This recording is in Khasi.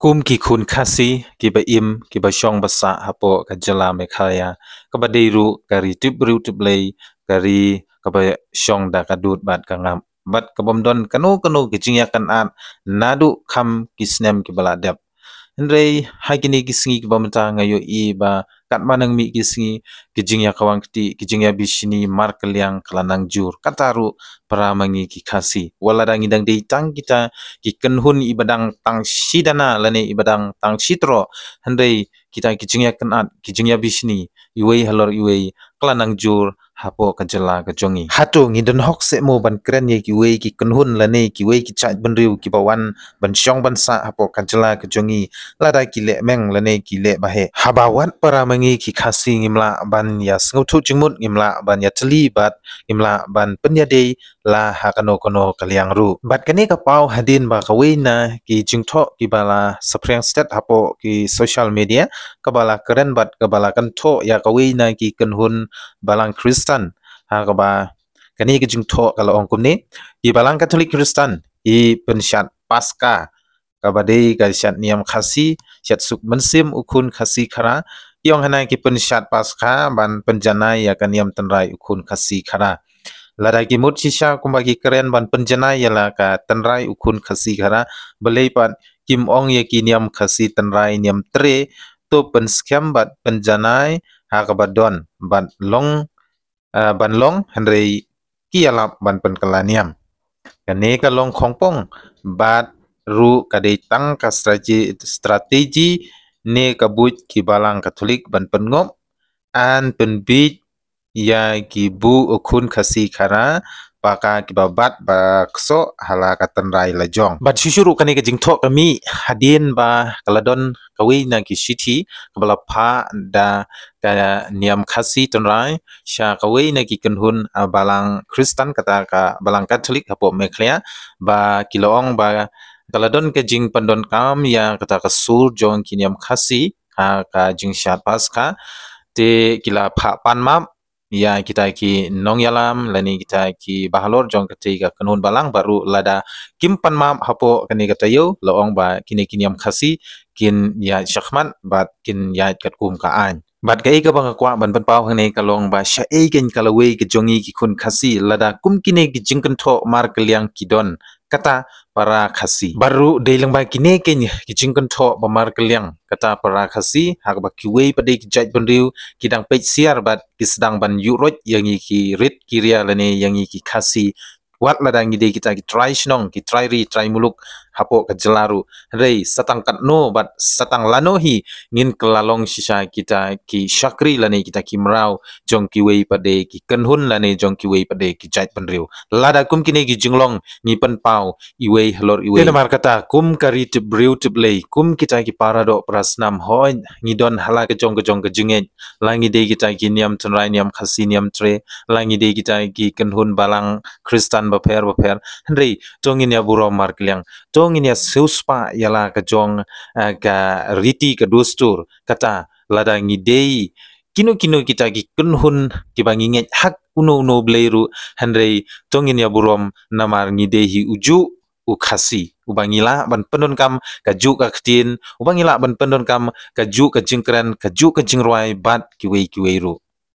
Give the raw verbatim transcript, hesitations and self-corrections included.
Kum ki khun Khasi kiba im, kiba shong ba sah hapoh ka jylla Meghalaya, kaba dei ruh ka ri tip briew tip Blei, ka ri kaba shong da ka dud bad ka ngap, bad kabym don kano kano ka jingïakynad naduh kham ki snem kiba la dep. Hynrei ha kine ki sngi kiba mynta nga ïohi ba katba nang mih ki sngi, ki jingïakawang kti, ki jingïabishni markylliang ka la nang jur. Kata ruh para ma ngi ki Khasi, wat lada ngi dang dei tang kita ki kynhun iba dang tang shi dana lane iba dang tang shi troh, hynrei kita ki jingïakynad, ki jingïabishni iwei halor iwei ka la nang jur hapoh ka jylla ka jong ngi. Hato ngi don hok seh mo ban kren ïa kiwei ki kynhun lane kiwei ki jait bynriew kiba wan ban shong ban sah hapoh ka jylla ka jong ngi lada ki leh meng lane ki leh baheh? Haba wat para ma ngi ki Khasi ngim lah ban ïa sngewthuh jingmut, ngim lah ban ïa tylli bad ngim lah ban pynïadei la ha kano kano ka liang ruh. Bad kane ka paw hadien ba kawei na ki jingthoh kiba la saphriang stet hapoh ki social media, kaba la kren bad kaba la kynthoh ïa kawei na ki kynhun balang Khristan, ha kaba kane ka jingthoh ka la ong kumne: Ki balang Katholik Khristan ki pynshad Paska, kaba dei ka shad niam Khasi, shad suk mynsiem u khun Khasi Khara. Ki ong hana ki pynshad Paska ban pynjanai ïa ka niam tynrai u khun Khasi Khara. Lada ki mut shisha kumba ki kren ban pynjanai ïa la ka tynrai u khun Khasi Khara, balei pat kim ong ïa ki niam Khasi tynrai niam tre, to pynskhem bad pynjanai ha kaba don bad long, ah, ban long, hynrei ki ïalap ban pynkylla niam. Kane ka long khongpong bad ruh ka dei tang ka strategy, strategy ne ka buit ki balang Katholik ban pynngop an pynbiej ïa ki buh u khun Khasi Khara, ba ka kiba bat ba ksoh ha la ka tynrai la jong. Bad shuh shuh ruh kane ka jingthoh ka mih hadien ba ka la don kawei na ki shithi kaba la phah da ka niam Khasi tynrai sha kawei na ki kynhun, ah, balang Khristan, kata ka balang Katholik hapoh Meghalaya, ba ki la ong ba ka la don ka jingpyndonkam ïa kata ka sur jong ki niam Khasi ha ka jingshad Paska, te ki la phah pan map ïa kita ki nongïalam lane kita ki bahalor jong katei ka kynhun balang, bad ruh lada kim pan map hapoh kane ka taïew, la ong ba kine ki niam Khasi kin ïaid shakhmat bad kin ïaid katkum ka aiñ. Bad kaei kaba nga kwah ban pynpaw hangne ka long ba shaei kein ka lawei ka jong ngi ki khun Khasi, lada kum kine ki jingkynthoh markylliang ki don, kata para Khasi. Bad ruh dei lyngba kine kein ki jingkynthoh ba markylliang, kata para Khasi, ha kaba kiwei pat de ki jait bynriew ki dang peit siar bad ki sdang ban ïuh roit ïa ngi ki rit ki ria lane ïa ngi ki Khasi, wat lada ngi dei kita ki trai shnong, ki trai ri, trai muluk hapoh ka jylla ruh. Hynrei sa tang katno bad sa tang lano hi ngin kylla long shisha kita ki shakri lane kita ki mraw jong kiwei pat de ki kynhun lane jong kiwei pat de ki jait bynriew. Lada kum kine ki jinglong ngi pynpaw iwei halor iwei. Te namar kata, kum ka ri tip briew tip Blei, kum kita ki para doh para snam, hooid ngi don ha la ka jong ka jong ka jingngeit, la ngi dei kita ki niam tynrai niam Khasi niam tre, la ngi dei kita ki kynhun balang Khristan bapher bapher, hynrei to ngin ïa burom markylliang, to ngin ïa siewspah ïa la ka jong, eh, ka riti ka dustur. Kata lada ngi dei kino kino kita ki kynhun kiba ngi ngeit ha uno uno u Blei ruh, hynrei to ngin ïa burom namar ngi dei hi ujuh u Khasi uba ngi lah ban pyndonkam kajuh ka ktien, uba ngi lah ban pyndonkam kajuh ka jingkren, kajuh ka jingrwai bad kiwei kiwei ruh.